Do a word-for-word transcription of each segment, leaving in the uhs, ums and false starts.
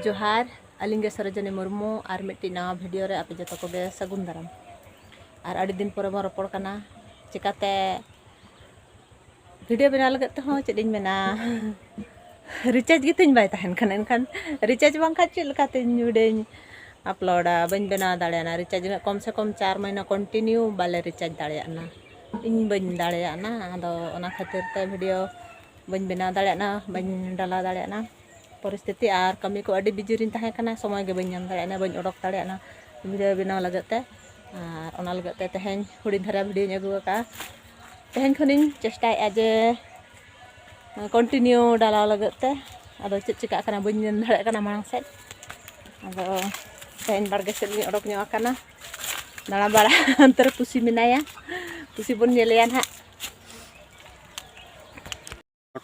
ᱡᱚᱦᱟᱨ, ᱟᱹᱞᱤᱧ ᱜᱮ ᱥᱚᱨᱳᱡᱚᱱᱤ ᱢᱩᱨᱢᱩ, ᱟᱨ ᱢᱤᱫᱴᱤᱡ ᱱᱟᱣᱟ ᱵᱷᱤᱰᱤᱭᱳ ᱨᱮ ᱟᱯᱮ ᱡᱚᱛᱚ ᱠᱚᱜᱮ ᱥᱟᱹᱜᱩᱱ ᱫᱟᱨᱟᱢ᱾ ᱟᱨ ᱟᱹᱰᱤ ᱫᱤᱱ ᱯᱚᱨᱮ ᱵᱚᱱ ᱨᱚᱯᱚᱲ ᱠᱟᱱᱟ, ᱪᱤᱠᱟᱛᱮ ᱵᱷᱤᱰᱤᱭᱳ ᱵᱮᱱᱟᱣ ᱞᱟᱹᱜᱤᱫ ᱛᱮᱦᱚᱸ ᱪᱮᱫ ᱤᱧ ᱢᱮᱱᱟ, ᱨᱤᱪᱟᱨᱡᱽ ᱜᱮᱛᱤᱧ ᱵᱟᱭ ᱛᱟᱦᱮᱱ ᱠᱟᱱᱟ᱾ ᱮᱱᱠᱷᱟᱱ ᱨᱤᱪᱟᱨᱡᱽ ᱵᱟᱝᱠᱷᱟᱱ ᱪᱮᱫ ᱞᱮᱠᱟᱛᱤᱧ ᱵᱷᱤᱰᱤᱭᱳᱧ ᱟᱯᱞᱳᱰᱟ? ᱵᱟᱹᱧ ᱵᱮᱱᱟᱣ ᱫᱟᱲᱮᱭᱟᱜᱼᱟ᱾ ᱨᱤᱪᱟᱨᱡᱽ ᱨᱮᱱᱟᱜ ᱠᱚᱢ ᱥᱮ ᱠᱚᱢ ᱪᱟᱨ ᱢᱟᱹᱦᱱᱟᱹ ᱠᱚᱱᱴᱤᱱᱤᱭᱩ ᱵᱟᱞᱮ ᱨᱤᱪᱟᱨᱡᱽ ᱫᱟᱲᱮᱭᱟᱜᱼᱟ᱾ ᱤᱧ ᱵᱟᱹᱧ ᱫᱟᱲᱮᱭᱟᱜᱼᱟ, ᱟᱫᱚ ᱚᱱᱟ ᱠᱷᱟᱹᱛᱤᱨ ᱛᱮ ᱵᱷᱤᱰᱤᱭᱳ ᱵᱟᱹᱧ ᱵᱮᱱᱟᱣ ᱫᱟᱲᱮᱭᱟᱜᱼᱟ, ᱵᱟᱹᱧ ᱰᱟᱞᱟᱣ ᱫᱟᱲᱮᱭᱟᱜᱼᱟ᱾ ᱯᱚᱨᱤᱥᱛᱷᱤᱛᱤ ᱟᱨ ᱠᱟᱹᱢᱤ ᱠᱚ ᱟᱹᱰᱤ ᱵᱤᱡᱤ ᱨᱤᱧ ᱛᱟᱦᱮᱸ ᱠᱟᱱᱟ, ᱥᱚᱢᱚᱭ ᱜᱮ ᱵᱟᱹᱧ ᱧᱟᱢ ᱫᱟᱲᱮᱭᱟᱜᱼᱟ, ᱵᱟᱹᱧ ᱚᱰᱚᱠ ᱫᱟᱲᱮᱭᱟᱜᱼᱟ ᱵᱷᱤᱰᱤᱭᱳ ᱵᱮᱱᱟᱣ ᱞᱟᱹᱜᱤᱫ ᱛᱮ᱾ ᱟᱨ ᱚᱱᱟ ᱞᱟᱹᱜᱤᱫ ᱛᱮ ᱛᱮᱦᱮᱧ ᱦᱩᱰᱤᱧ ᱫᱷᱟᱨᱟ ᱵᱷᱤᱰᱤᱭᱳᱧ ᱟᱹᱜᱩ ᱟᱠᱟᱫᱼᱟ᱾ ᱛᱮᱦᱮᱧ ᱠᱷᱚᱱᱤᱧ ᱪᱮᱥᱴᱟᱭᱮᱫᱼᱟ ᱡᱮ ᱠᱚᱱᱴᱤᱱᱤᱭᱩ ᱰᱟᱞᱟᱣ ᱞᱟᱹᱜᱤᱫ ᱛᱮ᱾ ᱟᱫᱚ ᱪᱮᱫ ᱪᱤᱠᱟᱹᱜ ᱠᱟᱱᱟ ᱵᱟᱹᱧ ᱧᱮᱞ ᱫᱟᱲᱮᱭᱟᱜ ᱠᱟᱱᱟ ᱢᱟᱲᱟᱝ ᱥᱮᱫ᱾ ᱟᱫᱚ ᱛᱮᱦᱮᱧ ᱵᱟᱲᱜᱮ ᱥᱮᱫ ᱞᱤᱧ ᱚᱰᱚᱠ ᱧᱚᱜ ᱟᱠᱟᱱᱟ ᱫᱟᱬᱟ ᱵᱟᱲᱟ᱾ ᱚᱱᱛᱮ ᱨᱮ ᱯᱩᱥᱤ ᱢᱮᱱᱟᱭᱟ, ᱯᱩᱥᱤ ᱵᱚᱱ ᱧᱮᱞᱮᱭᱟ ᱱᱟᱦᱟᱜ᱾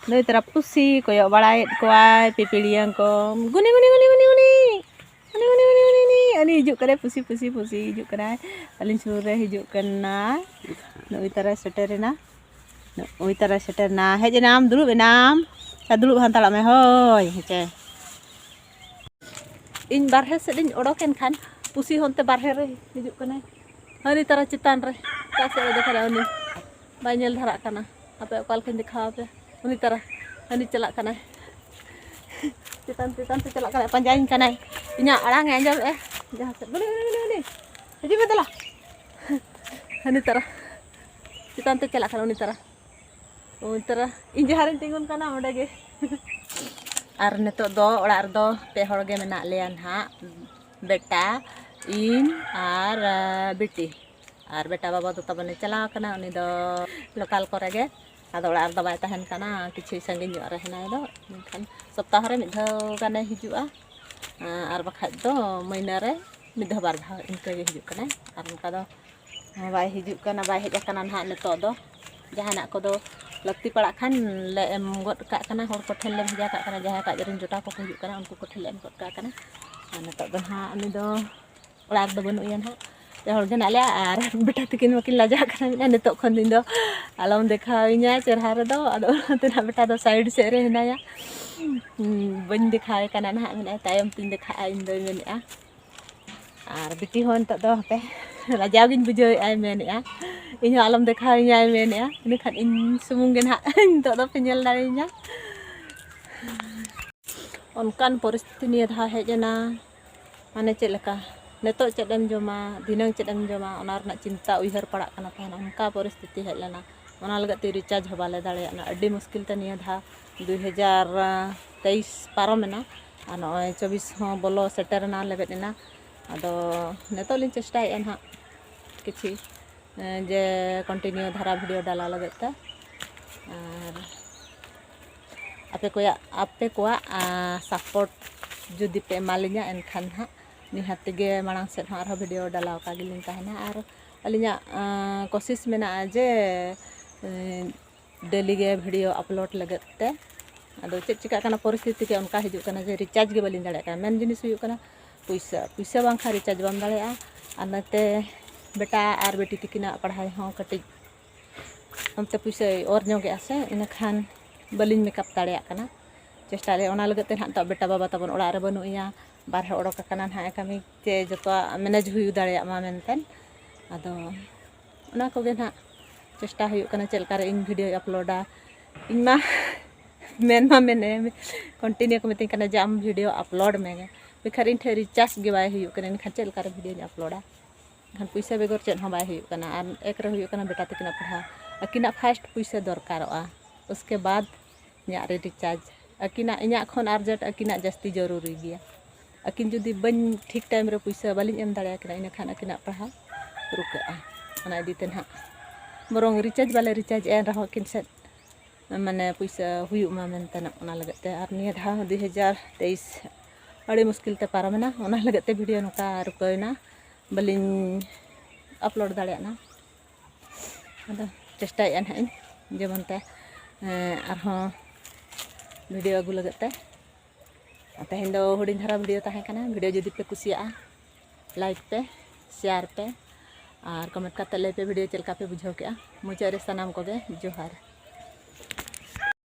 ᱱᱩᱭ ᱛᱟᱨᱟ ᱯᱩᱥᱤ ᱠᱚᱭᱚᱜ ᱵᱟᱲᱟᱭᱮᱫ ᱠᱚᱣᱟᱭ ᱯᱤᱯᱤᱲᱤᱭᱟᱹᱝ ᱠᱚ᱾ ᱜᱩᱱᱤ, ᱜᱩᱱᱤ, ᱜᱩᱱᱤ, ᱜᱩᱱᱤ, ᱜᱩᱱᱤ᱾ ᱩᱱᱤ, ᱩᱱᱤ, ᱩᱱᱤ, ᱩᱱᱤ, ᱩᱱᱤ, ᱩᱱᱤ ᱦᱤᱡᱩᱜ ᱠᱟᱱᱟᱭ, ᱯᱩᱥᱤ, ᱯᱩᱥᱤ, ᱯᱩᱥᱤ ᱦᱤᱡᱩᱜ ᱠᱟᱱᱟᱭ᱾ ᱟᱹᱞᱤᱧ ᱥᱩᱨ ᱨᱮ ᱦᱤᱡᱩᱜ ᱠᱟᱱᱟᱭ᱾ ᱱᱩᱭ ᱛᱟᱨᱟᱭ ᱥᱮᱴᱮᱨᱮᱱᱟ᱾ ᱱᱩᱭ ᱛᱟᱨᱟᱭ ᱥᱮᱴᱮᱨᱮᱱᱟ᱾ ᱦᱮᱡ ᱮᱱᱟᱢ, ᱫᱩᱲᱩᱵ ᱮᱱᱟᱢ᱾ ᱟᱨ ᱫᱩᱲᱩᱵ ᱦᱟᱱᱛᱟᱲᱚᱜ ᱢᱮ, ᱦᱳᱭ, ᱦᱮᱸᱪᱮ᱾ ᱤᱧ ᱵᱟᱨᱦᱮ ᱥᱮᱫ ᱤᱧ ᱚᱰᱚᱠ ᱮᱱ ᱠᱷᱟᱱ ᱯᱩᱥᱤ ᱦᱚᱸ ᱚᱱᱛᱮ ᱵᱟᱨᱦᱮ ᱨᱮ ᱦᱤᱡᱩᱜ ᱠᱟᱱᱟᱭ᱾ ᱦᱟᱹᱱᱤ ᱛᱟᱨᱟ ᱪᱮᱛᱟᱱ ᱨᱮ, ᱚᱠᱟ ᱥᱮᱫ ᱨᱮ ᱫᱮᱠᱷᱟ ᱩᱱᱤ ᱵᱟᱭ ᱧᱮᱞ ᱫᱷᱟᱨᱟᱜ ᱠᱟᱱᱟ᱾ ᱟᱯᱮ ᱚᱠᱟ ᱞᱮᱠᱟᱧ ᱫᱮᱠᱷᱟᱣ ᱟᱯᱮ? ᱩᱱᱤ ᱛᱟᱨᱟ, ᱦᱟᱹᱱᱤ ᱪᱟᱞᱟᱜ ᱠᱟᱱᱟᱭ᱾ ᱪᱮᱛᱟᱱ, ᱪᱮᱛᱟᱱ ᱛᱮ ᱪᱟᱞᱟᱜ ᱠᱟᱱᱟᱭ, ᱯᱟᱸᱡᱟᱧ ᱠᱟᱱᱟᱭ᱾ ᱤᱧᱟᱹᱜ ᱟᱲᱟᱝ ᱮ ᱟᱸᱡᱚᱢᱮᱫᱼᱟ ᱡᱟᱦᱟᱸ ᱥᱮᱫ᱾ ᱩᱱᱤ, ᱩᱱᱤ, ᱩᱱᱤ, ᱩᱱᱤ᱾ ᱦᱤᱡᱩᱜ ᱢᱮ ᱫᱮᱞᱟ᱾ ᱦᱟᱹᱱᱤ ᱛᱟᱨᱟ᱾ ᱪᱮᱛᱟᱱ ᱛᱮ ᱪᱟᱞᱟᱜ ᱠᱟᱱᱟ ᱩᱱᱤ ᱛᱟᱨᱟ᱾ ᱩᱱᱤ ᱛᱟᱨᱟ᱾ ᱤᱧ ᱡᱟᱦᱟᱸ ᱨᱤᱧ ᱛᱤᱸᱜᱩᱱ ᱠᱟᱱᱟ ᱚᱸᱰᱮ ᱜᱮ᱾ ᱟᱨ ᱱᱤᱛᱚᱜ ᱫᱚ ᱚᱲᱟᱜ ᱨᱮᱫᱚ ᱯᱮ ᱦᱚᱲ ᱜᱮ ᱢᱮᱱᱟᱜ ᱞᱮᱭᱟ ᱱᱟᱦᱟᱜ᱾ ᱵᱮᱴᱟ, ᱤᱧ ᱟᱨ, ᱟ, ᱵᱤᱴᱤ᱾ ᱟᱨ ᱵᱮᱴᱟ ᱵᱟᱵᱟ ᱫᱚ ᱛᱟᱵᱚᱱᱮ ᱪᱟᱞᱟᱣ ᱠᱟᱱᱟ, ᱩᱱᱤ ᱫᱚ ᱞᱳᱠᱟᱞ ᱠᱚᱨᱮ ᱜᱮ᱾ ᱟᱫᱚ ᱚᱲᱟᱜ ᱨᱮᱫᱚ ᱵᱟᱭ ᱛᱟᱦᱮᱱ ᱠᱟᱱᱟ, ᱠᱤᱪᱷᱩ ᱥᱟᱺᱜᱤᱧ ᱧᱚᱜ ᱨᱮ ᱦᱮᱱᱟᱭ ᱫᱚ᱾ ᱢᱮᱱᱠᱷᱟᱱ ᱥᱚᱯᱛᱟᱦᱚ ᱨᱮ ᱢᱤᱫ ᱫᱷᱟᱣ ᱜᱟᱱᱮ ᱦᱤᱡᱩᱜᱼᱟ, ᱟᱨ ᱵᱟᱠᱷᱟᱡ ᱫᱚ ᱢᱟᱹᱦᱱᱟᱹ ᱨᱮ ᱢᱤᱫ ᱫᱷᱟᱣ ᱵᱟᱨ ᱫᱷᱟᱣ ᱤᱱᱠᱟᱹ ᱜᱮ ᱦᱤᱡᱩᱜ ᱠᱟᱱᱟᱭ᱾ ᱟᱨ ᱚᱱᱠᱟ ᱫᱚ ᱵᱟᱭ ᱦᱤᱡᱩᱜ ᱠᱟᱱᱟ, ᱵᱟᱭ ᱦᱮᱡ ᱟᱠᱟᱱᱟ ᱱᱟᱦᱟᱜ ᱱᱤᱛᱚᱜ ᱫᱚ᱾ ᱡᱟᱦᱟᱱᱟᱜ ᱠᱚᱫᱚ ᱞᱟᱹᱠᱛᱤ ᱯᱟᱲᱟᱜ ᱠᱷᱟᱱ ᱞᱮ ᱮᱢ ᱜᱚᱫ ᱠᱟᱜ ᱠᱟᱱᱟ, ᱦᱚᱲ ᱠᱚᱴᱷᱮᱱ ᱞᱮ ᱵᱷᱮᱡᱟ ᱠᱟᱜ ᱠᱟᱱᱟ, ᱡᱟᱦᱟᱸᱭ ᱠᱚ ᱟᱡ ᱨᱮᱱ ᱡᱚᱴᱟᱣ ᱠᱚᱠᱚ ᱦᱤᱡᱩᱜ ᱠᱟᱱᱟ ᱩᱱᱠᱩ ᱠᱚᱴᱷᱮᱱ ᱞᱮ ᱮᱢ ᱜᱚᱫ ᱠᱟᱜ ᱠᱟᱱᱟ᱾ ᱟᱨ ᱱᱤᱛᱚᱜ ᱫᱚ ᱱᱟᱦᱟᱜ ᱩᱱᱤ ᱫᱚ ᱚᱲᱟᱜ ᱨᱮᱫᱚ ᱵᱟᱹᱱᱩᱜ ᱮᱭᱟ ᱱᱟᱦᱟᱜ᱾ ᱯᱮ ᱦᱚᱲ ᱜᱮ ᱦᱮᱱᱟᱜ ᱞᱮᱭᱟ ᱟᱨ ᱵᱮᱴᱟ ᱛᱟᱹᱠᱤᱱ ᱢᱟᱠᱤᱱ ᱞᱟᱡᱟᱜ ᱠᱟᱱᱟ, ᱢᱮᱱᱟ, "ᱱᱤᱛᱚᱜ ᱠᱷᱚᱱ ᱫᱚ ᱤᱧ ᱫᱚ ᱟᱞᱚᱢ ᱫᱮᱠᱷᱟᱣᱤᱧᱟ ᱪᱮᱦᱨᱟ ᱨᱮᱫᱚ", ᱟᱫᱚ ᱚᱱᱟᱛᱮ ᱱᱟᱦᱟᱜ ᱵᱮᱴᱟ ᱫᱚ side ᱥᱮᱫ ᱨᱮ ᱦᱮᱱᱟᱭᱟ᱾ ᱦᱩᱸ, ᱵᱟᱹᱧ ᱫᱮᱠᱷᱟᱣᱮ ᱠᱟᱱᱟ ᱱᱟᱦᱟᱜ, ᱢᱮᱱᱮᱫᱼᱟᱭ, "ᱛᱟᱭᱚᱢ ᱛᱤᱧ ᱫᱮᱠᱷᱟᱜᱼᱟ", ᱤᱧ ᱫᱚᱭ ᱢᱮᱱᱮᱫᱼᱟ᱾ ᱟᱨ ᱵᱤᱴᱤ ᱦᱚᱸ ᱱᱤᱛᱚᱜ ᱫᱚ ᱦᱟᱯᱮ ᱞᱟᱡᱟᱣ ᱜᱤᱧ ᱵᱩᱡᱷᱟᱹᱣᱮᱫᱼᱟᱭ ᱢᱮᱱᱮᱫᱼᱟ, "ᱤᱧ ᱦᱚᱸ ᱟᱞᱚᱢ ᱫᱮᱠᱷᱟᱣᱤᱧᱟᱭ" ᱢᱮᱱᱮᱫᱼᱟ, ᱤᱱᱟᱹᱠᱷᱟᱱ ᱤᱧ ᱥᱩᱢᱩᱝ ᱜᱮ ᱱᱟᱦᱟᱜ ᱱᱤᱛᱚᱜ ᱫᱚᱯᱮ ᱧᱮᱞ ᱫᱟᱲᱮᱭᱟᱹᱧᱟ᱾ ᱚᱱᱠᱟᱱ ᱯᱚᱨᱤᱥᱛᱷᱤᱛᱤ ᱱᱤᱭᱟᱹ ᱫᱷᱟᱣ ᱦᱮᱡ ᱮᱱᱟ, ᱢᱟᱱᱮ ᱪᱮᱫ ᱞᱮᱠᱟ, ᱱᱤᱛᱚᱜ ᱪᱮᱫ ᱮᱢ ᱡᱚᱢᱟ, ᱫᱷᱤᱱᱟᱹᱝ ᱪᱮᱫ ᱮᱢ ᱡᱚᱢᱟ, ᱚᱱᱟ ᱨᱮᱱᱟᱜ ᱪᱤᱱᱛᱟ ᱩᱭᱦᱟᱹᱨ ᱯᱟᱲᱟᱜ ᱠᱟᱱᱟ ᱛᱟᱦᱮᱱ᱾ ᱚᱱᱠᱟ ᱯᱚᱨᱤᱥᱛᱷᱤᱛᱤ ᱦᱮᱡ ᱞᱮᱱᱟ, ᱚᱱᱟ ᱞᱟᱹᱜᱤᱫ ᱛᱮ recharge ᱦᱚᱸ ᱵᱟᱞᱮ ᱫᱟᱲᱮᱭᱟᱜᱼᱟ᱾ ᱟᱹᱰᱤ ᱢᱩᱥᱠᱤᱞ ᱛᱮ ᱱᱤᱭᱟᱹ ᱫᱷᱟᱣ ᱫᱩᱭ ᱦᱟᱡᱟᱨ ᱛᱮᱭᱤᱥ ᱯᱟᱨᱚᱢᱮᱱᱟ, ᱟᱨ ᱱᱚᱜᱼᱚᱭ ᱪᱚᱵᱵᱤᱥ ᱦᱚᱸ ᱵᱚᱞᱚ ᱥᱮᱴᱮᱨᱮᱱᱟ, ᱞᱮᱵᱮᱫ ᱮᱱᱟ᱾ ᱟᱫᱚ ᱱᱤᱛᱚᱜ ᱞᱤᱧ ᱪᱮᱥᱴᱟᱭᱮᱫᱼᱟ ᱱᱟᱦᱟᱜ ᱠᱤᱪᱷᱤ, ᱮᱸ, ᱡᱮ continue ᱫᱷᱟᱨᱟ video ᱰᱟᱞᱟᱣ ᱞᱟᱹᱜᱤᱫ ᱛᱮ᱾ ᱟᱨ ᱟᱯᱮ ᱠᱚᱭᱟᱜ, ᱟᱯᱮ ᱠᱚᱣᱟᱜ, ᱟᱸ, support ᱡᱩᱫᱤ ᱯᱮ ᱮᱢᱟᱞᱤᱧᱟ, ᱮᱱᱠᱷᱟᱱ ᱦᱟᱸᱜ ᱱᱤᱦᱟᱹᱛ ᱜᱮ ᱢᱟᱲᱟᱝ ᱥᱮᱫ ᱦᱚᱸ ᱟᱨᱦᱚᱸ video ᱰᱟᱞᱟᱣ ᱟᱠᱟ ᱜᱮᱞᱤᱧ ᱛᱟᱦᱮᱱᱟ᱾ ᱟᱨ ᱟᱹᱞᱤᱧᱟᱜ, ᱟᱸ, ᱠᱳᱥᱤᱥ ᱢᱮᱱᱟᱜᱼᱟ ᱡᱮ, ᱮᱸ, daily ᱜᱮ video upload ᱞᱟᱹᱜᱤᱫ ᱛᱮ᱾ ᱟᱫᱚ ᱪᱮᱫ ᱪᱤᱠᱟᱹᱜ ᱠᱟᱱᱟ, ᱯᱚᱨᱤᱥᱛᱷᱤᱛᱤ ᱜᱮ ᱚᱱᱠᱟ ᱦᱤᱡᱩᱜ ᱠᱟᱱᱟ ᱡᱮ recharge ᱜᱮ ᱵᱟᱹᱞᱤᱧ ᱫᱟᱲᱮᱭᱟᱜ ᱠᱟᱱᱟ᱾ ᱢᱮᱱ ᱡᱤᱱᱤᱥ ᱦᱩᱭᱩᱜ ᱠᱟᱱᱟ ᱯᱩᱭᱥᱟᱹ, ᱯᱩᱭᱥᱟᱹ ᱵᱟᱝᱠᱷᱟᱱ recharge ᱵᱟᱢ ᱫᱟᱲᱮᱭᱟᱜᱼᱟ᱾ ᱟᱨ ᱱᱚᱛᱮ ᱵᱮᱴᱟ ᱟᱨ ᱵᱤᱴᱤ ᱛᱤᱠᱤᱱᱟᱜ ᱯᱟᱲᱦᱟᱣ ᱦᱚᱸ ᱠᱟᱹᱴᱤᱡ ᱚᱱᱛᱮ ᱯᱩᱭᱥᱟᱹᱭ ᱚᱨ ᱧᱚᱜᱮᱜᱼᱟ ᱥᱮ, ᱤᱱᱟᱹᱠᱷᱟᱱ ᱵᱟᱹᱞᱤᱧ makeup ᱫᱟᱲᱮᱭᱟᱜ ᱠᱟᱱᱟ᱾ ᱪᱮᱥᱴᱟᱭᱟᱞᱮ ᱚᱱᱟ ᱞᱟᱹᱜᱤᱫ ᱛᱮ ᱱᱟᱦᱟᱜ ᱱᱤᱛᱚᱜ ᱵᱮᱴᱟ ᱵᱟᱵᱟ ᱛᱟᱵᱚᱱ ᱚᱲᱟᱜ ᱨᱮ ᱵᱟᱹᱱᱩᱜ ᱮᱭᱟ, ᱵᱟᱨᱦᱮ ᱚᱰᱚᱠ ᱟᱠᱟᱱᱟ ᱱᱟᱦᱟᱜ ᱠᱟᱹᱢᱤ ᱛᱮ ᱡᱚᱛᱚᱣᱟᱜ manage ᱦᱩᱭ ᱫᱟᱲᱮᱭᱟᱜ ᱢᱟ ᱢᱮᱱᱛᱮ᱾ ᱟᱫᱚ ᱚᱱᱟ ᱠᱚᱜᱮ ᱱᱟᱦᱟᱜ ᱪᱮᱥᱴᱟ ᱦᱩᱭᱩᱜ ᱠᱟᱱᱟ ᱪᱮᱫ ᱞᱮᱠᱟᱨᱮ ᱤᱧ videoᱧ uploadᱟ᱾ ᱤᱧ ᱢᱟ ᱢᱮᱱ ᱢᱟ ᱢᱮᱱᱮ continue ᱠᱚ ᱢᱤᱛᱟᱹᱧ ᱠᱟᱱᱟ ᱡᱮ ᱟᱢ video upload ᱢᱮ, ᱢᱮᱱᱠᱷᱟᱱ ᱤᱧ ᱴᱷᱮᱱ recharge ᱜᱮ ᱵᱟᱭ ᱦᱩᱭᱩᱜ ᱠᱟᱱᱟ, ᱮᱱᱠᱷᱟᱱ ᱪᱮᱫ ᱞᱮᱠᱟᱨᱮ videoᱧ uploadᱟ? ᱮᱱᱠᱷᱟᱱ ᱯᱩᱭᱥᱟᱹ ᱵᱮᱜᱚᱨ ᱪᱮᱫ ᱦᱚᱸ ᱵᱟᱭ ᱦᱩᱭᱩᱜ ᱠᱟᱱᱟ᱾ ᱟᱨ ᱮᱠ ᱨᱮ ᱦᱩᱭᱩᱜ ᱠᱟᱱᱟ ᱵᱮᱴᱟ ᱛᱟᱹᱠᱤᱱᱟᱜ ᱯᱟᱲᱦᱟᱣ, ᱟᱹᱠᱤᱱᱟᱜ first ᱯᱩᱭᱥᱟᱹ ᱫᱚᱨᱠᱟᱨᱚᱜᱼᱟ, ᱩᱥᱠᱮ ᱵᱟᱫᱽ ᱤᱧᱟᱹᱜ ᱨᱮ recharge᱾ ᱟᱹᱠᱤᱱᱟᱜ, ᱤᱧᱟᱹᱜ ᱠᱷᱚᱱ urgent ᱟᱹᱠᱤᱱᱟᱜ ᱡᱟᱹᱥᱛᱤ ᱡᱚᱨᱩᱨᱤ ᱜᱮᱭᱟ᱾ ᱟᱹᱠᱤᱱ ᱡᱩᱫᱤ ᱵᱟᱹᱧ ᱴᱷᱤᱠ time ᱨᱮ ᱯᱩᱭᱥᱟᱹ ᱵᱟᱹᱞᱤᱧ ᱮᱢ ᱫᱟᱲᱮᱭᱟᱠᱤᱱᱟ, ᱤᱱᱟᱹᱠᱷᱟᱱ ᱟᱹᱠᱤᱱᱟᱜ ᱯᱟᱲᱦᱟᱣ ᱨᱩᱠᱟᱹᱜᱼᱟ᱾ ᱚᱱᱟ ᱤᱫᱤ ᱛᱮ ᱱᱟᱦᱟᱜ ᱵᱚᱨᱚᱝ recharge ᱵᱟᱞᱮ recharge ᱮᱱ ᱨᱮᱦᱚᱸ ᱟᱹᱠᱤᱱ ᱥᱮᱫ ᱢᱟᱱᱮ ᱯᱩᱭᱥᱟᱹ ᱦᱩᱭᱩᱜ ᱢᱟ ᱢᱮᱱᱛᱮ ᱱᱟᱜ ᱚᱱᱟ ᱞᱟᱹᱜᱤᱫ ᱛᱮ᱾ ᱟᱨ ᱱᱤᱭᱟᱹ ᱫᱷᱟᱣ ᱫᱩᱭ ᱦᱟᱡᱟᱨ ᱛᱮᱭᱤᱥ ᱟᱹᱰᱤ ᱢᱩᱥᱠᱤᱞ ᱛᱮ ᱯᱟᱨᱚᱢᱮᱱᱟ, ᱚᱱᱟ ᱞᱟᱹᱜᱤᱫ ᱛᱮ video ᱱᱚᱝᱠᱟ ᱨᱩᱠᱟᱹᱣᱮᱱᱟ, ᱵᱟᱹᱞᱤᱧ upload ᱫᱟᱲᱮᱭᱟᱜᱼᱟ᱾ ᱟᱫᱚ ᱪᱮᱥᱴᱟᱭᱮᱫᱼᱟ ᱱᱟᱦᱟᱜ ᱤᱧ ᱡᱮᱢᱚᱱ ᱛᱮ, ᱮᱸ, ᱟᱨᱦᱚᱸ video ᱟᱹᱜᱩ ᱞᱟᱹᱜᱤᱫ ᱛᱮ᱾ ᱛᱮᱦᱮᱧ ᱫᱚ ᱦᱩᱰᱤᱧ ᱫᱷᱟᱨᱟ video ᱛᱟᱦᱮᱸ ᱠᱟᱱᱟ᱾ Video ᱡᱩᱫᱤ ᱯᱮ ᱠᱩᱥᱤᱭᱟᱜᱼᱟ, like ᱯᱮ, share ᱯᱮ ᱟᱨ comment ᱠᱟᱛᱮ ᱞᱟᱹᱭ ᱯᱮ video ᱪᱮᱫ ᱞᱮᱠᱟ ᱯᱮ ᱵᱩᱡᱷᱟᱹᱣ ᱠᱮᱜᱼᱟ᱾ ᱢᱩᱪᱟᱹᱫ ᱨᱮ ᱥᱟᱱᱟᱢ ᱠᱚᱜᱮ ᱡᱚᱦᱟᱨ᱾